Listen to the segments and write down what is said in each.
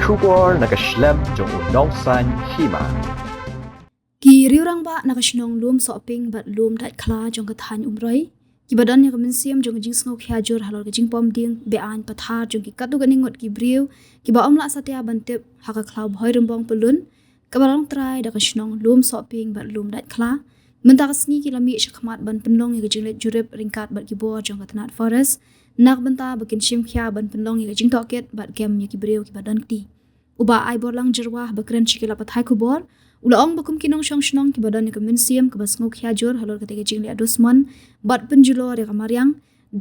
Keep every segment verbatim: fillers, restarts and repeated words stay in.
Khubor na ka shlem jong u Nongsaiñ Hima. Ki riew rangbah na ka shnong Lum Sohping bad Lum Daitkhla jong ka thaiñ Umroi, kiba don ïa ka mynsiem jong ka jingsngewkhia jur halor ka jingpom ding be-aiñ pathar jong ki katto katne ngut ki briew kiba ym lah satia ban tip ha ka khlaw Bhoirymbong Pyllun, kaba long trai da ka shnong Lum Sohping bad Lum Daitkhla, mynta ka sngi ki la mih shakhmat ban pynlong ïa ka jingleit jurip ryngkat bad ki bor jong ka tnat Forest na ka bynta ba kin shim khia ban pynlong ïa ka jingtohkit bad kem ïa ki briew kiba don kti. U Bah Aiborlang Jyrwa, ba kren sha ki lad pathai khubor, u la ong ba kum ki nongshong shnong kiba don ïa ka mynsiem kaba sngewkhia jur halor kata ka jingleh dusmon bad pynjulor ïa ka mariang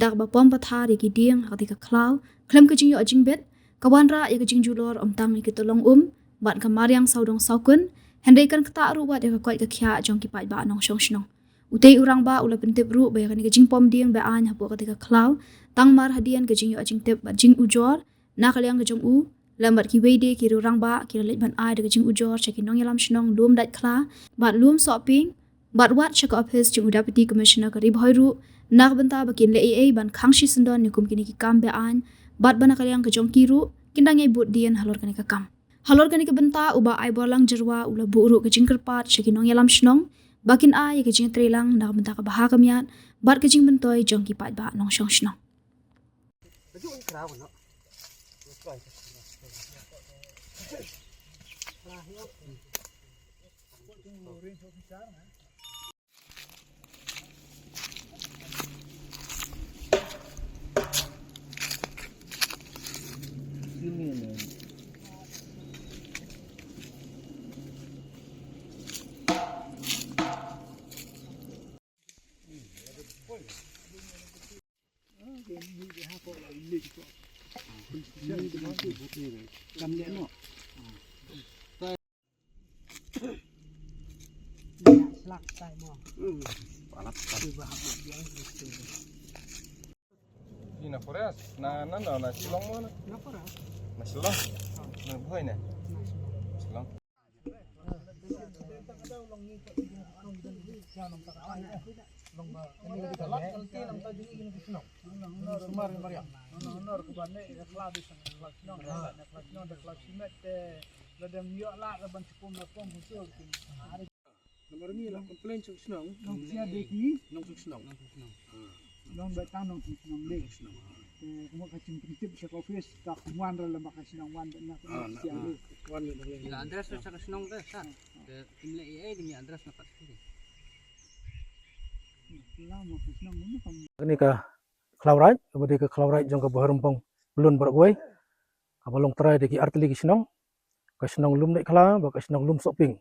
da kaba pom pathar ïa ki dieng ha kata ka khlaw khlem ka jingïoh jingbit, ka wanrah ïa ka jingjulor ym tang ïa ki tyllong um bad ka mariang sawdong sawkun, hynrei kan ktah ruh wat ïa ka koit ka khiah jong ki paidbah nongshong shnong. Utei u rangbah u la pyntip ruh ba ïa kane ka jingpom dieng be-aiñ hapoh kata ka khlaw tang mar hadien ka jingïoh jingtip bad jingujor na ka liang ka jong u lem bad kiwei de ki riew rangbah, ki la leit ban ai da ka jingujor sha ki nongïalam shnong Lum Daitkhla bad Lum Sohping, bad wat sha ka ophis jong u Deputy Commissioner ka Ri Bhoi ruh, na ka bynta ba kin leh ei ei ban khang shisyndon ïa kum kine ki kam be-aiñ bad ba na ka liang ka jong ki ruh kin dang ïai bud dien halor kane ka kam. Halor kane ka bynta u Bah Aiborlang Jyrwa u la buh ruh ka jingkyrpad sha ki nongïalam shnong ba kin ai ïa ka jingtreilang na ka bynta ka bha ka miat bad ka jingmyntoi jong ki paidbah nongshong shnong. Di na Forest, na, na, na, na Shillong mo na? Na Forest. Na Shillong? Na Bhoi na? Na Shillong. Shillong. Namar ngi la complain sha u shnong. Nong sia de ki. Nong shnong. Nong ba tang nong shnong de. Te kumba ka jingpyntip sha ka office ka wan ra lem ba ka shnong wan ba na ka sia de. Wan ni dong. Ila address sha ka shnong de sa. Te kim leh ei ei ding address na pat. Ila ma ka shnong ni kam. Kane ka khlaw raid, kaba dei ka khlaw raid jong ka Bhoirymbong Pyllun baroh kawei. Kaba long trai da ki artylli ki shnong. Ka shnong Lum Daitkhla bad ka shnong Lum Sohping.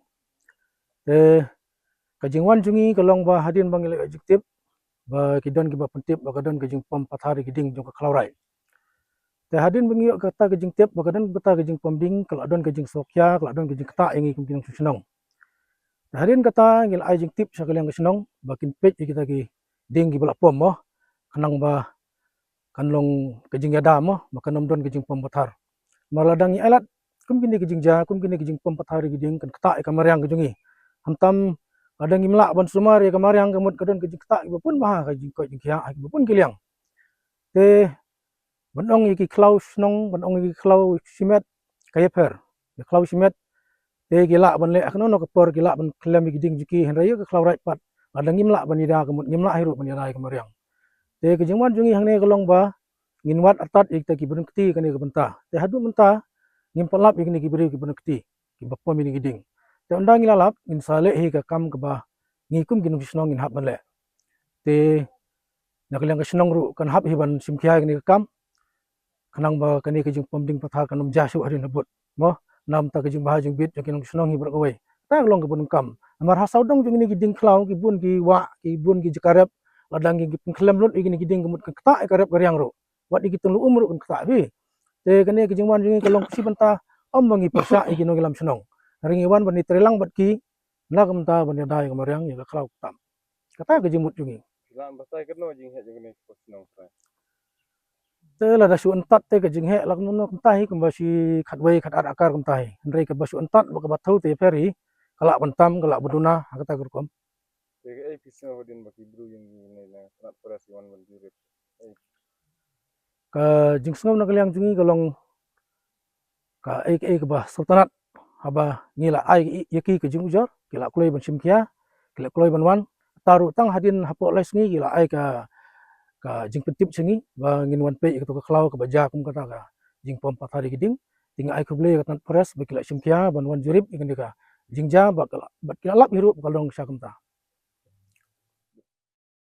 Te ka jingwan jong ngi ka long ba hadien ba ngi la ïoh jingtip ba ki don kiba pyntip ba ka don ka jingpom pathar ïa ki dieng jong ka khlaw raid. Te hadien ba ngi ïoh kata ka jingtip ba ka don kata ka jingpom dieng, ka la don ka jingsngewkhia, ka la don ka jingktah ïa ngi kum ki nongshong shnong. Te hadien kata ngi la ai jingtip sha ka liang ka shnong ba kin peit ïa kita ki dieng kiba la pom mo, khnang ba kan long ka jingïada mo, ba kan ym don ka jingpom pathar. Namar lada ngi ailad kum kine ki jingjia, kum kine ki jingpom pathar ïa ki dieng, kan ktah ïa ka mariang ka jong ngi. Hangta lada ngim lah ban sumar ïa ka mariang, ka mut ka don ka jingktah kiba bun bha, ka jingkoit jingkhiah kiba bun ki liang. Te ban ong ïa ki khlaw shnong, ban ong ïa ki khlaw shimet, ka ïapher. Ki khlaw shimet te ki lah ban leh ha kano kano ka por, ki lah ban khlem ïa ki dieng jong ki, hynrei ïa ka khlaw raid pat, lada ngim lah ban ïada, ka mut ngim lah hi ruh ban ïada ïa ka mariang. Te ka jingwan jong ngi hangne ka long ba ngin wad artat ïa kita kiba don kti ha kane ka bynta. Te haduh mynta ngim pat lap ïa kine ki briew kiba don kti kiba pom ïa kine ki dieng. Te ynda ngi la lap, ngin sa leh hi ka kam kaba ngi kum ki nongshong shnong ngin hap ban leh. Te na ka liang ka shnong ruh kan hap hi ban shim khia ïa kane ka kam, khnang ba kane ka jingpom dieng pathar kan ym jia shuh hadien habud mo, namar ka jingbha jingbit jong ki nongshong shnong hi baroh kawei. Kata ka long kaba donkam. Namar ha sawdong jong kine ki dieng khlaw, ki bun ki wah, ki bun ki jaka rep, lada ngi pynkhlem lut ïa kine ki dieng, ka mut kan ktah ïa ka rep ka riang ruh, wat ïa ki tyllong um ruh kan ktah hi. Te kane ka jingwan jong ngi ka long khushi bynta, ym ba ngi pyrshah ïa ki nongïalam shnong. Hynrei ngi wan ban ïatreilang bad ki na ka bynta ban ïada ïa ka mariang, ïa ka khlaw ktam. Kata ka jingmut jong ngi. Lah ban batai katno jingheh jong kane ka shnong Trai? Te lada shu yntat te ka jingheh lah kumno kumta hi, kumba shi khatwei khatar akar kumta hi. Hynrei kaba shu yntat bad kaba thew te pher hi, ka lah ban tam, ka lah ban duna ha kata ka rukom. Te kaei phi sngew hadien ba ki briew jong ngi ne na Tnat Forest ki wan ban jurip? Ei. Ka jingsngew na ka liang jong ngi ka long ka ei ka ei kaba sngewtynnat, haba ngi la ai ïa ki ka jingujor, ki la kloi ban shim khia, ki la kloi ban wan. Te ruh tang hadien hapoh lai sngi ki la ai ka, ka jingpyntip sha ngi ba ngin wan peit ïa kato ka khlaw kaba jia kum kata ka jingpom pathar ïa ki dieng. Te nga ai khublei ïa ka tnat forest ba ki la shim khia ban wan jurip ïa kane ka jingjia, bad ki la, bad ki la lap hi ruh ba ka long sha kumta.